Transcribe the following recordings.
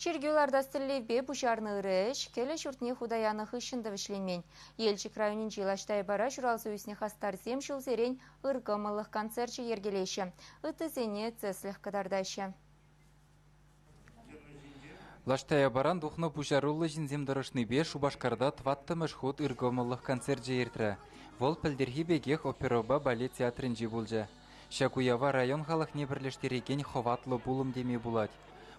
Чиркӳ лартас тӗллевпе пуҫарнӑ ырӑ ӗҫ кӗлӗ ҫуртне хута янӑ хыҫҫӑн та вӗҫленмен. Елчӗк районӗнчи Лащ Таяпара ҫуралса ӳснӗ хастарсем ҫулсерен ыр кӑмӑллӑх концерчӗ йӗркелеҫҫӗ, ыттисене тӗслӗх кӑтартаҫҫӗ. Лаш Таяпаран тухнӑ пуҫаруллӑ ҫынсем тӑрӑшнипе Шупашкарта тӑваттӑмӗш хут ыркӑмӑллӑх концерчӗ иртрӗ. Вӑл пӗлтӗрхи пекех оперӑпа балет театрӗнче пулчӗ. Ҫак уява район халӑхне пӗрлештерекен хӑватлӑ пулӑм теме пулать.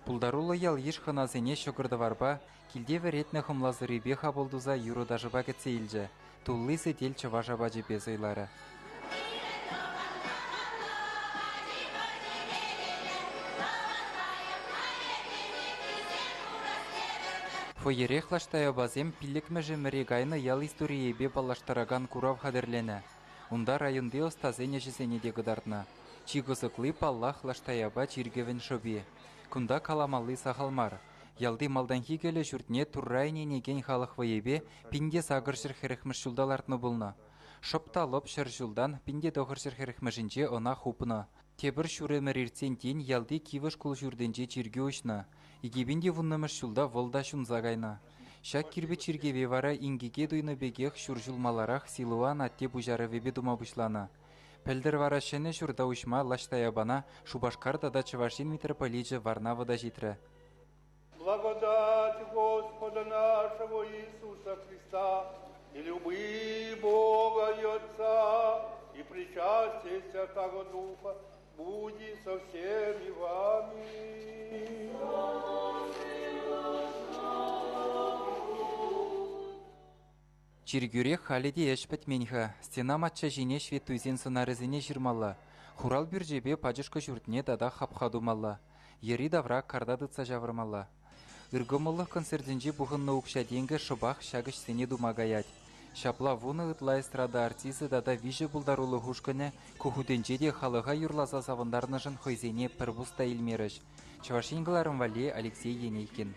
Пултаруллӑ ял-йыш хӑнасене ҫӑкӑр-тӑварпа, килте вӗретнӗ хӑмла сӑрипе хапӑл туса юрӑ-ташӑпа кӗтсе илчӗ, тулли сӗтел чӑваш апачӗпе сӑйларӗ. Фойерех Лаш Таяпасем пиллӗкмӗш ӗмӗре кайнӑ ял историйӗпе паллаштаракан курав хатӗрленӗ. Унта районти ӑстасен ӗҫӗсене те кӑтартнӑ. Чи кӑсӑкли, паллах, Лаш Таяпа чиркӗвӗн шӑпи. Кунта каламалли сахал мар. Ялти малтанхи кӗлӗ ҫуртне Турра ӗненекен халӑх вӑйӗпе 1840-мӗш ҫулта лартнӑ пулнӑ. Шӑп та лӑп 100 ҫултан 1940-мӗшӗнче ӑна хупнӑ. Тепӗр ҫур ӗмӗр иртсен тин ялти кивӗ шкул ҫуртӗнче чиркӳ уҫнӑ. 2010-мӗш ҫулта вӑл та ҫунса кайнӑ. Ҫак кирпӗч чиркӗве вара инкеке туйнӑ пекех ҫур ҫул маларах Силуан атте пуҫарӑвӗпе тума пуҫланӑ. Пӗлтӗр вара ҫӗнӗ ҫурта уҫма Лащ Таяпана Шупашкар тата Чӑваш Ен митрополичӗ Варнава та ҫитрӗ. Благодать Господа нашего Иисуса Христа и любви Бога и Отца и причастие Святаго Духа будет со всеми вами. Чиркӳре халӗ те ӗҫ пӗтмен-ха. Стена мачча ҫине ҫветтуйсен сӑнарӗсене ҫырмалла. Хурал пӳрчӗпе пачӑшкӑ ҫуртне тата хапха тумалла. Йӗри-тавра карта тытса ҫавӑрмалла. Ыркӑмӑллӑх концертӗнче пухӑннӑ укҫа-тенкӗ шӑпах ҫак ӗҫсене тума каять. Ҫапла вунӑ ытла эстрада артисчӗ тата виҫӗ пултарулӑх ушкӑнӗ ку хутӗнче те халӑха юрласа савӑнтарнӑшӑн хӑйсене пӗр пус та илмерӗҫ. Чӑваш Ен кӑларӑм валли Алексей Енейкин.